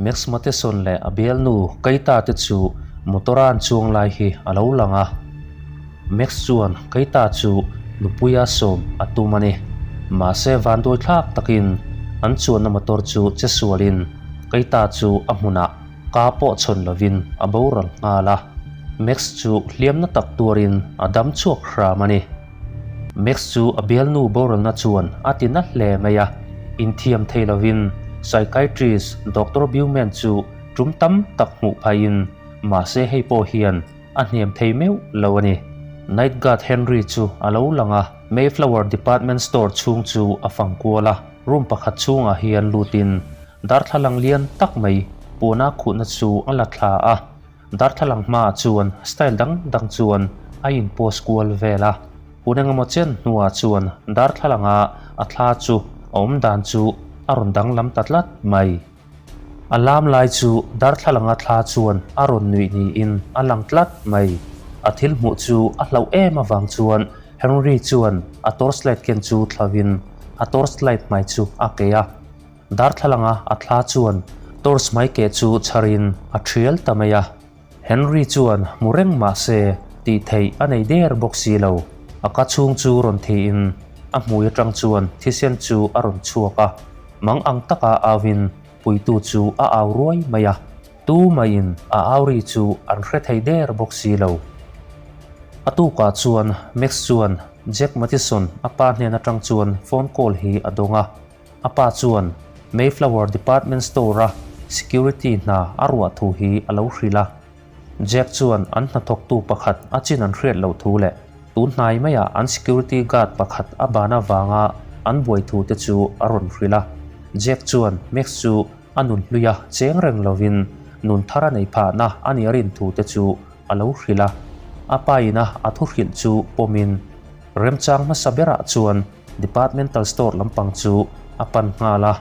Max Matheson leh a bialnu Keita te chu motor-a an chuang lai hi a lo lang a. Max chuan Keita chu nupuia sawm a tum a ni. Mahse vanduai thlak takin an chuanna motor chu che sualin Keita chu a hmunah ka pawh chhawn lovin a boral nghal a. Max chu hliamna tak tuarin a dam chhuak hram a ni. Max chu a bialnu boralna chuan a ti na hle mai a, inthiam thei lovin psychiatrist Doctor Beuman chu tum tam tak hmuh phaiin mahse hei pawh hian a hniam thei meuh lo a ni. Night guard Henry chu a lo lang a, Mayflower department store chhung chu a fang kual a, room pakhat chhungah hian lutin darthlalang lian tak mai puana khuhna chu a la thla a. Darthlalang hmaah chuan style dang dang chuan a in post kual vel a, hun engemaw chen hnuah chuan darthlalanga a thla chu a awm dan chu a rawn danglam ta tlat mai. A lam lai chu darthlalanga thla chuan a rawn nuih niin a lang tlat mai. A thil hmuh chu a hlauh em avang chuan Henry chuan a torchlight ken chu thlavin a torchlight hmai chu a kei a. Darthlalanga a thla chuan torch mai keh chu chharin a thial ta mai a. Henry chuan hmu reng mah se tih theih a nei der bawk si lo. A ka chhung chu rawn thiin a hmui atang chuan thisen chu a rawn chhuak a, mang ang taka auin puitu chu a au ruai mai a. Tu maiin a au ri chu an hre thei der bawk si lo. A tukah chuan Max chuan Jack Mattison a pa hnen atang chuan phone call hi a dawng a. A pa chuan Mayflower Department Store-a security hna a ruah thu hi a lo hrilh a. Jack chuan an hnathawktu pakhat a chin an hriat loh thu leh tun hnai maiah an security guard pakhat a ban avanga an buai thu te chu a rawn hrilh a. Jack chuan Max chu a nun hlui a cheng reng lovin nun thar a nei phahna a nih a rin thu te chu a lo hrilh a. A pa ina a thu hrilh chu pawmin remchang hmasa berah chuan Departmental store lampang chu a pan nghal a.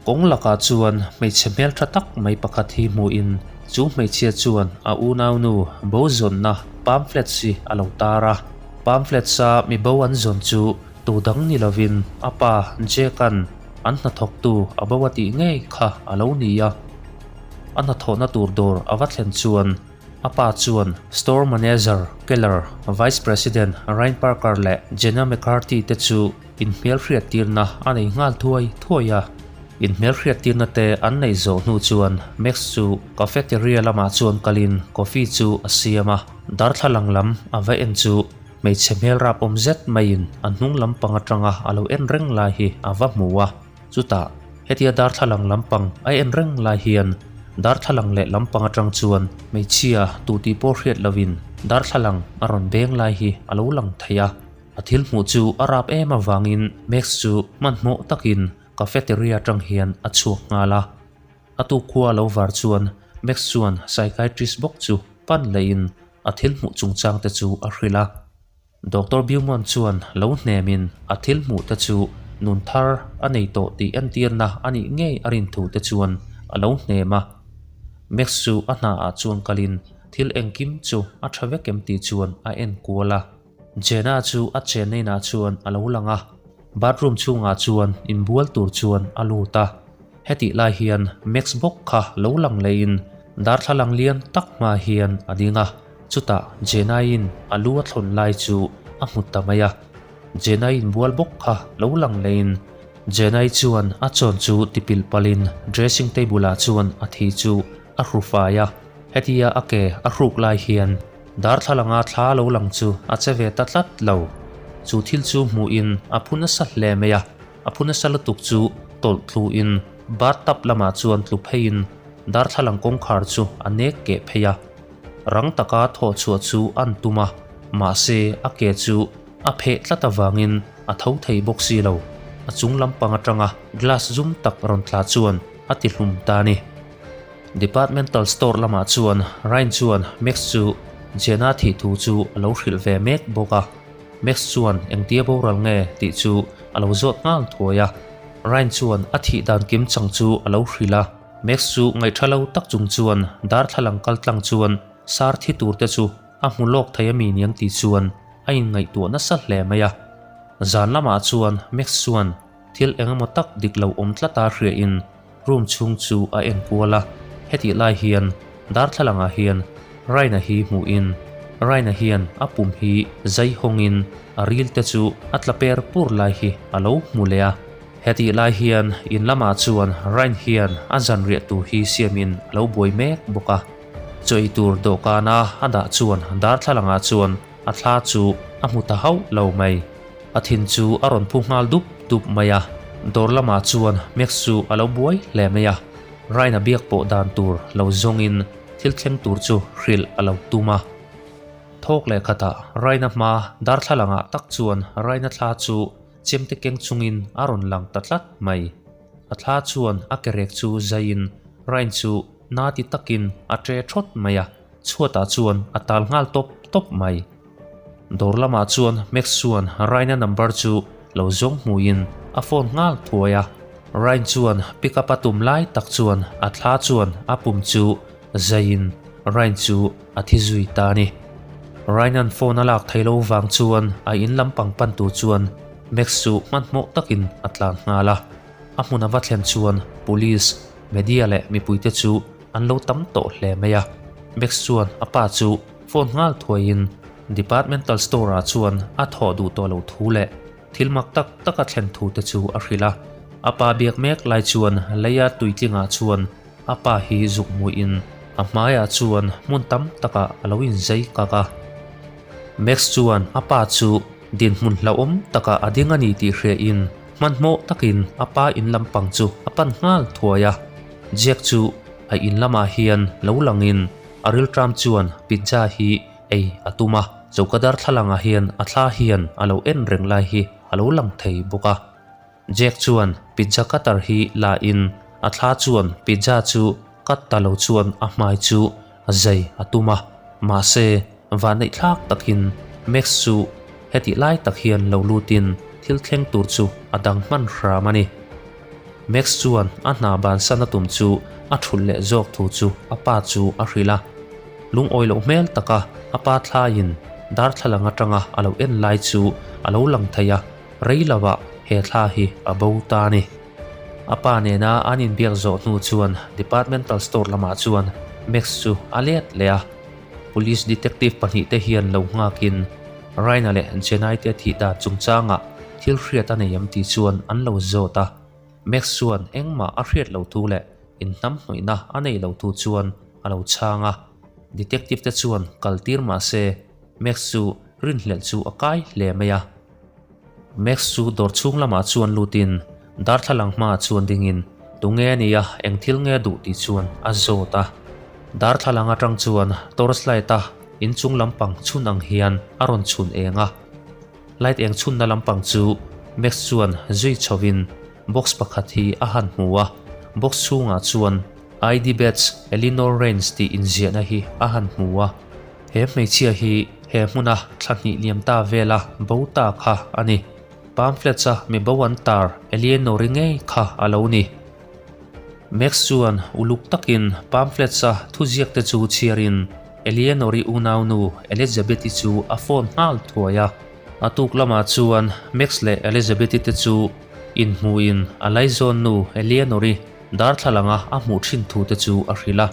Kawng lakah chuan hmeichhe hmeltha tak mai pakhat hi hmuhin chu hmeichhia chuan a unaunu bo zawnna pamphlets hi a lo tar a. Pamphlets a mi bo an zawn chu tu dang ni lovin a pa Jack-a'n an hnathawktu a bo a tih ngei kha a lo ni a. A hnathawhna tur dawr a va thlen chuan A pa chuan Store Manager Keller, Vice President Ryan Parker leh Jenna McCarthy te chu inhmelhriattirna a nei nghal thuai thuai a. Inhmelhriattirna te an neih zawh hnu chuan Max chu cafeteria lamah chuan kalin coffee chu a siam a. Darthlalang lam a va en chu hmeichhe hmel rap awm zet maiin a hnung lampang atanga a lo en reng lai hi a va hmu a. Chutah, hetia darthlalang lampang a en reng lai hian darthlalang leh lampang atang chuan hmeichhia tu tih pawh hriat lovin darthlalang a rawn beng lai hi a lo lang thei a. A thil hmuh chu a rap em avangin Max chu hmanhmawh takin cafeteria atang hian a chhuak nghal a. A tukhua lo var chuan Max chuan psychiatrist bawk chu pan lehin a thil hmuh chungchang te chu a hrilh a. Doctor Beaumont chuan lo hnemin a thil hmuh te chu nun thar a nei tawh tih entirna a nih ngei a rin thu te chuan a lo hnem a. Max chu a hna ah chuan kalin thil engkim chu a tha vek em tih chuan a en kual a. Jenna chu a chenna inah chuan a lo lang a, bathroom chhungah chuan inbual tur chuan a lut a. Hetih lai hian Max bawk kha lo lang lehin darthlalang lian tak hma hian a ding a. Chutah Jenaiin a lu a thlawn lai chu a hmu ta mai a, Jenai inbual bawk kha lo lang lehin Jenai chuan a chawn chu tipilh palhin dressing table ah chuan a thi chu a hru fai a, hetia a ke a hruk lai hian darthlalanga thla lo lang chu a che ve ta tlat lo. Chu thil chu hmuhin a phu nasa hle mai a, a phu nasa lutuk chu tawlh tluin bathtub lamah chuan tlu pheiin darthlalang kawngkhar chu a nek keh phei a. Rang taka thawh chhuah chu an tum a, mahse a ke chu a pheh tlat avangin a tho thei bawk si lo. A chung lampang atanga glass zum tak rawn tla chuan a ti hlum ta a ni. Departmental store lamah chuan Ryan chuan Max chu Jenna thih thu chu a lo hrilh ve mek bawk a. Max chuan engtia boral nge tih chu a lo zawt nghal thuai a. Ryan chuan a thih dan kim chang chu a lo hrilh a. Max chu ngaihṭha lo tak chung chuan darthlalang kal tlang chuan sar thi tur te chu a hmu lawk thei a mi niang tih chuan a inngaihtuah nasa hle mai a. Zan lamah chuan Max chuan thil eng emaw tak dik lo awm tlata hriain room chhung chu a en kual a. Hetih lai hian darthlalangah hian Raina hi hmuhin Raina hian a pum hi zai hawngin a ril te chu a tla per pur lai hi a lo hmu leh a. Hetih lai hian in lamah chuan Rain hian a zanriah tur hi siamin a lo buai mek bawk a. Chaw ei tur dawhkana a dah chuan darthlalangah chuan a thla chu a hmu ta hauh lo mai. A thin chu a rawn phu nghal dup dup mai a, dawr lamah chuan Max chu a lo buai hle mai a. Raina biak pawh dan tur lo zawngin thil thleng tur chu hrilh a lo tum a. Thawk leh khatah Raina hma darthlalangah tak chuan Raina thla chu chemte keng chungin a rawn lang ta tlat mai. A thla chuan a kerek chu zaiin Rain chu na ti takin a ṭe ṭhawt mai a, chhuatah chuan a tal nghal tawp tawp mai. Dawr lamah chuan Max chuan Raina number chu lo zawng hmuin a phone nghal thuai a. Rain chuan pick up a tum lai tak chuan a thla chuan a pum chu zaiin Rain chu a thi zui ta a ni. Raina'n phone a lak thei lo vang chuan a in lampang pan tur chuan Max chu hmanhmawh takin a tlan nghal a. A hmun a va thlen chuan police, media leh mipuite chu an lo tam tawh hle mai a. Max chuan a pa chu phone nghal thuaiin departmental store ah chuan a thawh duh tawh loh thu leh thil mak tak tak a thlen thu te chu a hrilh a. A pa biak mek lai chuan leia tuitlingah chuan a pa hi zuk hmuhin a hmaiah chuan hmun tam takah a lo inzei kak a. Max chuan a pa chu dinhmun hlauhawm takah a ding a ni tih hriain hmanhmawh takin a pa in lampang chu a pan nghal thuai a. Jack chu a in lamah hian lo langin a rilṭam chuan pizza hi ei a tum a, choka darthlalangah hian a thla hian a lo en reng lai hi a lo lang thei bawk a. Jack chuan pizza cutter hi la in a thla chuan pizza chu cut ta lo chuan a hmai chu a zai a tum a, mahse vanneih thlak takin Max chu hetih lai tak hian lo lutin thil thleng tur chu a dang hman hram a ni. Max chuan a hna bansan a tum chu a thulh leh zawk thu chu a pa chu a hrilh a. Lungawi loh hmel taka a pa thlaiin darthlalang atanga a lo en lai chu a lo lang thei a, rei lovah he thla hi a bo ta a ni. A pa nena an inbiak zawh hnu chuan departmental store lamah chuan Max chu a let leh a. Police detective pahnihte hian lo nghakin Raina leh Jenai te thih dan chungchangah thil hriat a nei em tih chuan an lo zawt a. Max chuan engmah a hriat lo thu leh inhnamhnawihna a nei lo thu chuan a lo chhang a. Detective te chuan kal tir mah se Max chu rinhlelh chu a kai hle mai a. Max chu dawr chhung lamah chuan lutin darthlalang hmaah chuan dingin tunge a nia eng thil nge duh tih chuan a zawt a. Darthlalang atang chuan torchlight a inchung lampang chhun ang hian a rawn chhun eng a. Light eng chhunna lampang chu Max chuan zui chhovin box pakhat hi a han hmu a, box chhungah chuan ID Badge Eleanor Rains tih inziahna hi a han hmu a. He hmeichhia hi he hmuna thla hnih liam ta vela bo ta kha a ni. Pamphlets-a mi bo an tar Eleanor-i ngei kha a lo ni. Max chuan uluk takin pamphlets-a thuziakte chu chhiarin Eleanor-i unaunu Elizabeth-i chu a phone nghal thuai a. A tuk lamah chuan Max leh Elizabeth-i te chu inhmuhin a laizawnnu Eleanor-i darthlalanga a hmuh thin thu te chu a hrilh a.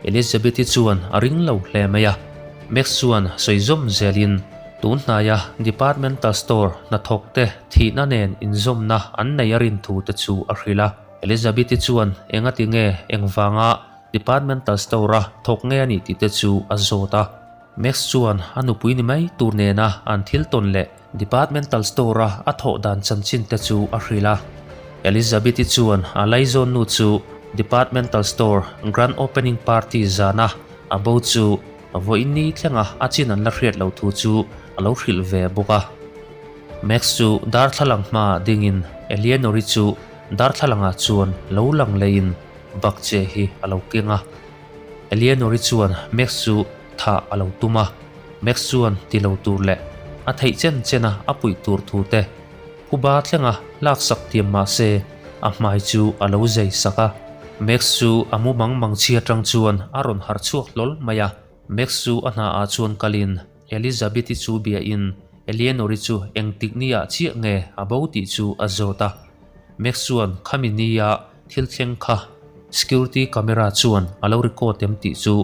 Elizabeth-i chuan a ring lo hle mai a, Max chuan sawi zawm zelin tun hnaia departmental store hnathawk te thihna nen inzawmna an nei a rin thu te chu a hrilh a. Elizabeth-i chuan engati nge engvanga departmental store-a thawk nge a nih tih te chu a zawt a. Max chuan a nupui ni mai tur nena an thil tawn leh Departmental store-a a thawh dan chanchin te chu a hrilh a. Elizabeth-i chuan a laizawn nu chu Departmental store grand opening party zana a bo chu vawiin ni thlenga a chin an la hriat lo thu chu a lo hrilh ve bawk a. Max chu darthlalang hmaah dingin Eleanor-i chu darthlalangah chuan lo lang leiin bakcheh hi a lo keng a. Eleanor-i chuan Max chu thah a lo tum a, Max chuan ti lo tur leh a theih chen chen a a puih tur thu te phuba thlenga laksak tiam mah se a hmai chu a lo zai sak a. Max chu a mu mang mang chhi atang chuan a rawn harh chhuak hlawl mai a, Max chu a hna ah chuan kalin Elizabeth-i chu biain Eleanor-i chu engtik ni ah chiah nge a bo tih chu a zawt a. Max chuan khami nia thil thleng kha. security camera chuan a lo record em tih chu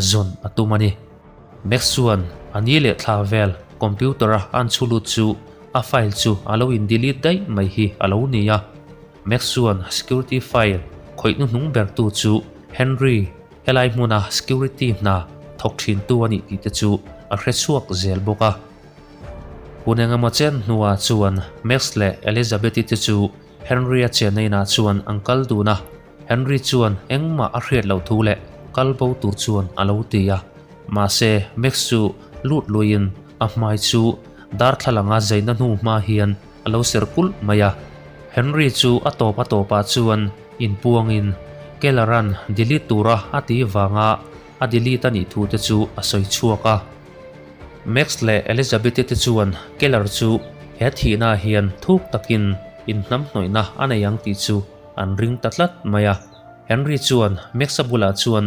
zawn a tum a ni. Max chuan a ni leh thla vel computer a an chhu lut chu a file chu a lo in delete daih mai hi a lo ni a. Max chuan security file khawih hnuhnung ber tu chu Henry helai hmuna security hna thawk thin tu a nih tih te chu a hre chhuak zel bawk a. Hun engemaw chen hnuah chuan Max leh Elizabeth-i te chu Henry-a chenna inah chuan an kal dun a, Henry chuan engmah a hriat loh thu leh kal bo tur chuan a lo ti a. Mahse, Max chu lut luiin a hmai chu darthlalanga zaina hnu hma hian a lo ser kulh mai a. Henry chu a tawp a tawpah chuan inpuangin Keller-a'n delete tura a ti vanga a delete a nih thu te chu a sawi chhuak a. Max leh Elizabeth-i te chuan Keller chu he thihnaah hian thuk takin inhnamhnawihna a nei ang tih chu an ring ta tlat mai a. Henry chuan Max-a bulah chuan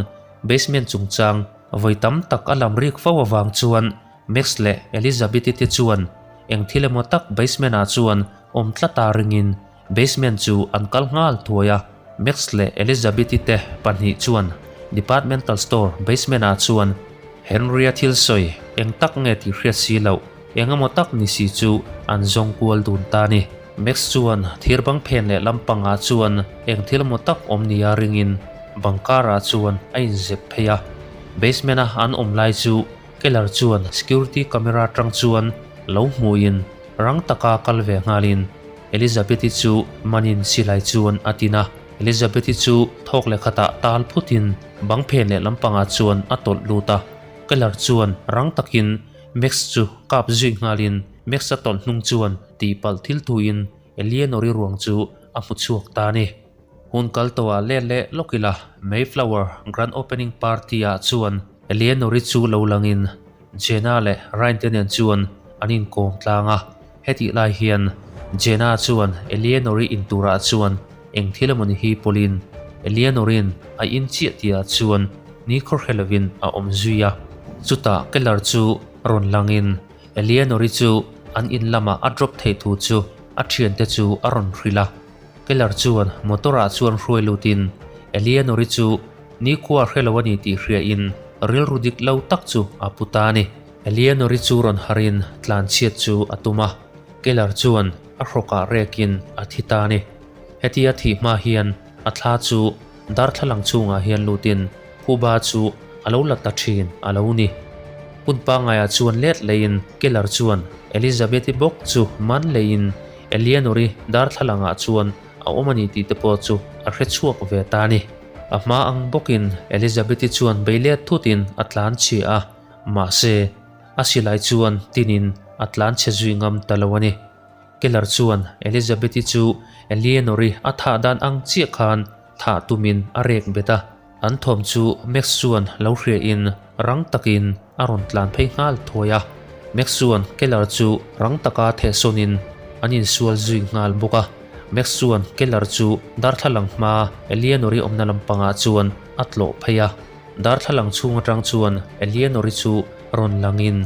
basement chungchang vawi tam tak a lam rik fo avang chuan Max leh Elizabeth-i te chuan eng thil emaw tak basement-ah chuan awm tlata ringin Basement chu an kal nghal thuai a, Max leh Elizabeth-i te pahnih chuan departmental store basement-ah chuan Henry-a thil sawi eng tak nge tih hriat si loh, eng emaw tak ni si chu an zawng kual dun ta a ni. Max chuan thir bang phen leh lampangah chuan eng thil emaw tak awm nia ringin bang karah chuan a inzep phei a. Basement-a an awm lai chu Keller chuan security camera atang chuan lo hmuhin rang taka kal ve nghalin Elizabeth-i chu manin silai chuan a tin a. Elizabeth-i chu thawk leh khatah tal phutin bang phen leh lampangah chuan a tawlh lut a. Keller chuan rang takin Max chu kap zui nghalin Max-a tawlh hnung chuan tihpalh thil thuin Eleanor-i ruang chu a hmu chhuak ta a ni. Hun kal tawhah let leh lawk ila Mayflower Grand Opening Party ah chuan Eleanor-i chu lo langin Jenna leh Ryan te nen chuan an inkawm tlang a. Hetih lai hian Jenna chuan Eleanor-i in turah chuan eng thil emawni hi pawlin Eleanor-in a in chiah tihah chuan ni khawhre lovin a awm zui a. Chutah Keller chu rawn langin Eleanor-i chu an in lamah a drop theih thu chu a thiante chu a rawn hrilh a. Keller chuan motor ah chuan hruai lutin Eleanor-i chu nikhua hre lo a ni tih hriain rilru dik lo tak chu a pu ta a ni. Eleanor-i chu rawn harin tlanchhiat chu a tum a, Keller chuan a hrawkah rekin a thi ta a ni. Hetia thih hma hian a thla chu darthlalang chungah hian lutin phuba chu a lo la ta thin a lo ni. Hun pangaiah chuan let leiin Keller chuan Elizabeth-i bawk chu man leiin Eleanor-i darthlalangah chuan a awm a ni tih te pawh chu a hre chhuak ve ta a ni. A hma ang bawkin Elizabeth-i chuan bei let thutin a tlan chhia a, mahse, a silai chuan tinin a tlan chhe zui ngam ta lo a ni. Keller chuan Elizabeth-i chu Eleanor-i a thah dan ang chiah khan thah tumin a rek bet a. An thawm chu Max chuan lo hriain rang takin a rawn tlan phei nghal thuai a. Max chuan Keller chu rang taka thehsawnin an insual zui nghal bawk a. Max chuan Keller chu darthlalang hma Eleanor-i awmna lampangah chuan a tlawh phei a. Darthlalang chhung atang chuan Eleanor-i chu rawn langin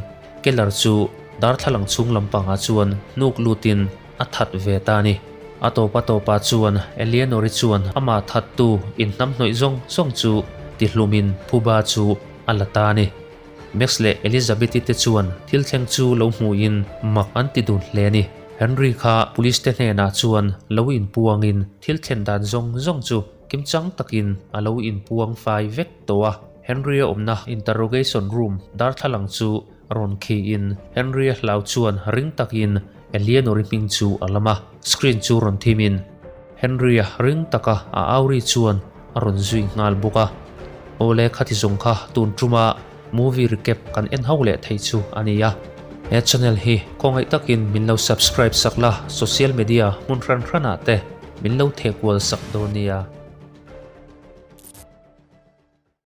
Keller chu darthlalang chhung lampangah chuan hnuk lutin a that ve ta a ni. A tawp a tawpah chuan Eleanor-i chuan amah thattu inhnamhnawih zawng zawng chu tihlumin phuba chu a la ta a ni. Max leh Elizabeth-i te chuan thil thleng chu lo hmuhin mak an ti dun hle a ni. Henry kha police te hnenah chuan lo inpuangin thil thlen dan zawng zawng chu kimchang takin a lo inpuang fai vek tawh a. Henry-a awmna interrogation room darthlalang chu rawn khiin Henry-a hlau chuan ring takin Eleanor-i hming chu a lam a, screen chu rawn thimin Henry-a ring taka a au ri chuan a rawn zui nghal bawk a. Awle khati zawng kha tun tuma movie recap kan en ho leh thei chu a ni a. He channel hi khawngaih takin min lo subscribe sak la, social media hmun hran hranah te min lo theh kual sak dawn nia.